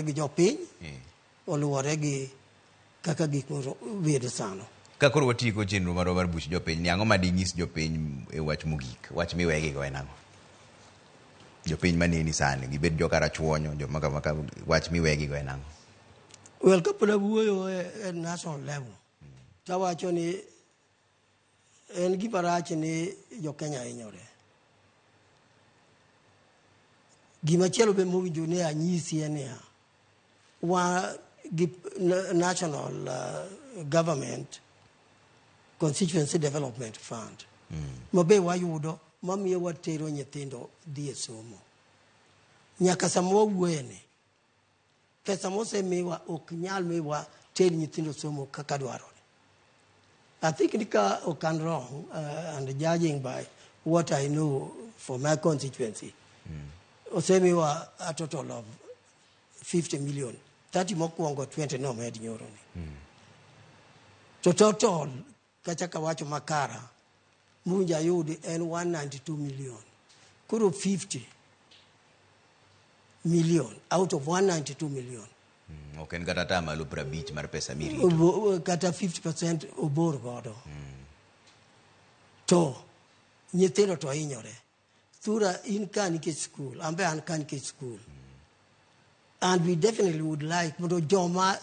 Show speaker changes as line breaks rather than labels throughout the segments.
Gi jopiny oluwore gi kaka gik moko bedo sano.
Ka koro watieko chenro marwa mar buch jopiny ni, ang'o ma dinyis jopiny e wach mogik? Wach miwegigo en ang'o? Jopiny maneni sani, gibed joka Rachuonyo, joma kama ka, wach miwegigo en ang'o?
Well, kapod awuoyo e national level, tawacho ni en gima rach ni jo-Kenya hinyore. Gimachielo be mowinjo ni anyisi en niya, wa gi national government constituency development fund ma be wayudo mamiyo watero nyithindo dhi e somo. Nyaka sama wawuoye ni, pesa mosemiwa ok nyal miwa ter nyithindo somo kaka dwarore. I think ni ka ok an wrong and judging by what I know for my constituency, osemiwa a total of 50 million. 30 mokwongo, 20 nomed nyoro ni. To total kachaka wacho makara mowinjo ayudi en 192 million. Koro 50 million out of 192 million.
Ok en kata 50% mar pesa mirito.
Kata 50% obor godo. To nyithindo to hinyore. Thura in ka nikech school, an be an ka nikech school. And we definitely would like mondo joma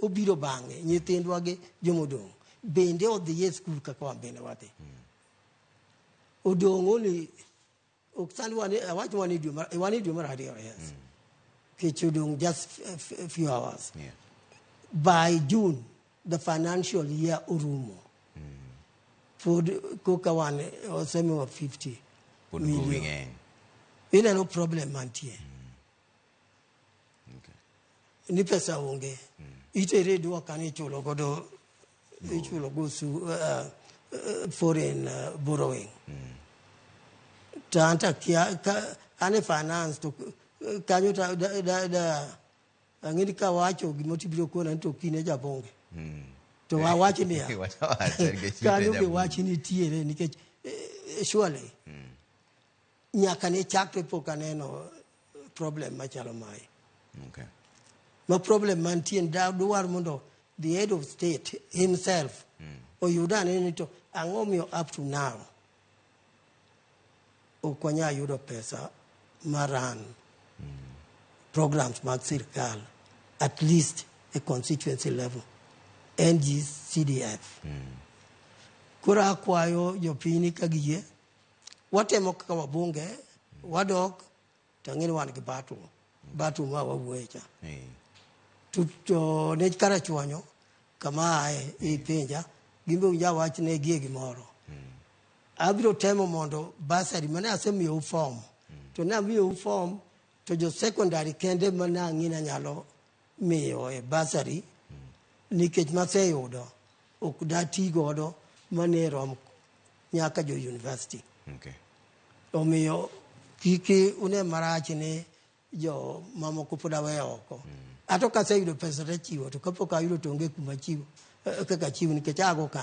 obiro bang'e, nyithindwa gi jomodong', bende odhi e school kaka wan bende wadhi. Odong' only ok sani wan awach wan e dwe mar wan e dwe mar ariyo, yes. Kech odong' just a few hours. By June, the financial year orumo. Pod koka wan osemiwa 50
Pod gowi
million.
ng'eny.
Ineno problem mantie. Ni pesa onge. Itere e duka ni ichulo godo ichulo go su, foreign borrowing. To an to akia ka an e finance to kanyo ta da, da, da ang'e ni kawacho gimoro tibiro kona ni to kine jabunge. To awach niya
Wach awacha nikech
kanyo
ite
be
jabunge.
Wach nitiere nikech surely nyaka ne chakre pok aneno problem machalo mae. Ma problem mantie dwar mondo the head of state himself oyud ane ni to ang'o miyo up to now ok wanyal yudo pesa mar run programs mag sirkal at least e constituency level NGCDF. Koro akwayo jopiny ni ka giyie watemo kaka wabunge wadok to ang'e ni wan gi battle battle ma wawuoye cha to ne Karachuonyo kama ae ipenja gimbe winjo awach ne gie gimoro abiro temo mondo bursary mane asemiyou form to ne amiyou form to jo secondary kende mane ang'e ni anyalo miyo e bursary nikech maseyudo ok dati godo mane rom nyaka jo university. Omiyo kik une marach ni jo mamoko pod aweyo oko. Ato kaseyudo pesa tachiwo, to kapok ayudo to onge kuma chiwo kaka chiwo nikech ago ka.